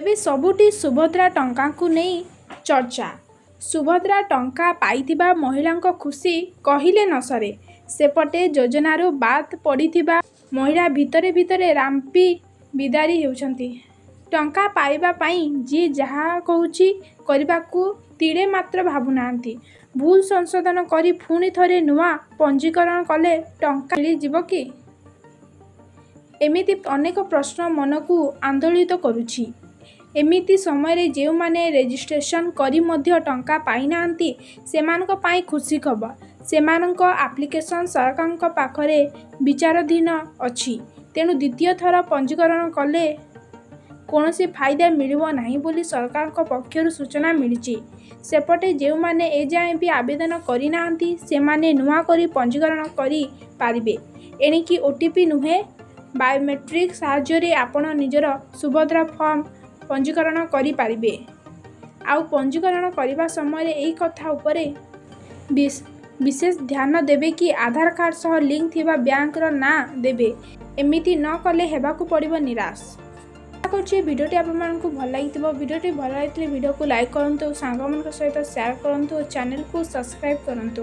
ଏବେ ସବୁଠି ସୁଭଦ୍ରା ଟଙ୍କାକୁ ନେଇ ଚର୍ଚ୍ଚା। ସୁଭଦ୍ରା ଟଙ୍କା ପାଇଥିବା ମହିଳାଙ୍କ ଖୁସି କହିଲେ ନସରେ। ସେପଟେ ଯୋଜନାରୁ ବାଦ୍ ପଡ଼ିଥିବା ମହିଳା ଭିତରେ ଭିତରେ ରାମ୍ପି ବିଦାରି ହେଉଛନ୍ତି। ଟଙ୍କା ପାଇବା ପାଇଁ ଯିଏ ଯାହା କହୁଛି କରିବାକୁ ତିଳେ ମାତ୍ର ଭାବୁନାହାନ୍ତି। ଭୁଲ ସଂଶୋଧନ କରି ପୁଣି ଥରେ ନୂଆ ପଞ୍ଜୀକରଣ କଲେ ଟଙ୍କା ମିଳିଯିବ କି? ଏମିତି ଅନେକ ପ୍ରଶ୍ନ ମନକୁ ଆନ୍ଦୋଳିତ କରୁଛି। ଏମିତି ସମୟରେ ଯେଉଁମାନେ ରେଜିଷ୍ଟ୍ରେସନ କରି ମଧ୍ୟ ଟଙ୍କା ପାଇନାହାନ୍ତି, ସେମାନଙ୍କ ପାଇଁ ଖୁସି ଖବର। ସେମାନଙ୍କ ଆପ୍ଲିକେସନ ସରକାରଙ୍କ ପାଖରେ ବିଚାରାଧୀନ ଅଛି। ତେଣୁ ଦ୍ୱିତୀୟ ଥର ପଞ୍ଜୀକରଣ କଲେ କୌଣସି ଫାଇଦା ମିଳିବ ନାହିଁ ବୋଲି ସରକାରଙ୍କ ପକ୍ଷରୁ ସୂଚନା ମିଳିଛି। ସେପଟେ ଯେଉଁମାନେ ଏଯାଏ ବି ଆବେଦନ କରିନାହାନ୍ତି, ସେମାନେ ନୂଆ କରି ପଞ୍ଜୀକରଣ କରି ପାରିବେ। ଏଣିକି ଓଟିପି ନୁହେଁ, ବାୟୋମେଟ୍ରିକ୍ ସାହାଯ୍ୟରେ ଆପଣ ନିଜର ସୁଭଦ୍ରା ଫର୍ମ ପଞ୍ଜୀକରଣ କରିପାରିବେ। ଆଉ ପଞ୍ଜୀକରଣ କରିବା ସମୟରେ ଏହି କଥା ଉପରେ ବିଶେଷ ଧ୍ୟାନ ଦେବେ କି ଆଧାର କାର୍ଡ ସହ ଲିଙ୍କ ଥିବା ବ୍ୟାଙ୍କର ନାଁ ଦେବେ। ଏମିତି ନ କଲେ ହେବାକୁ ପଡ଼ିବ ନିରାଶ। ଆଶା କରୁଛି ଭିଡ଼ିଓଟି ଆପଣମାନଙ୍କୁ ଭଲ ଲାଗିଥିବ। ଭିଡ଼ିଓଟି ଭଲ ଲାଗିଥିଲେ ଭିଡ଼ିଓକୁ ଲାଇକ୍ କରନ୍ତୁ, ସାଙ୍ଗମାନଙ୍କ ସହିତ ସେୟାର କରନ୍ତୁ ଓ ଚ୍ୟାନେଲକୁ ସବସ୍କ୍ରାଇବ୍ କରନ୍ତୁ।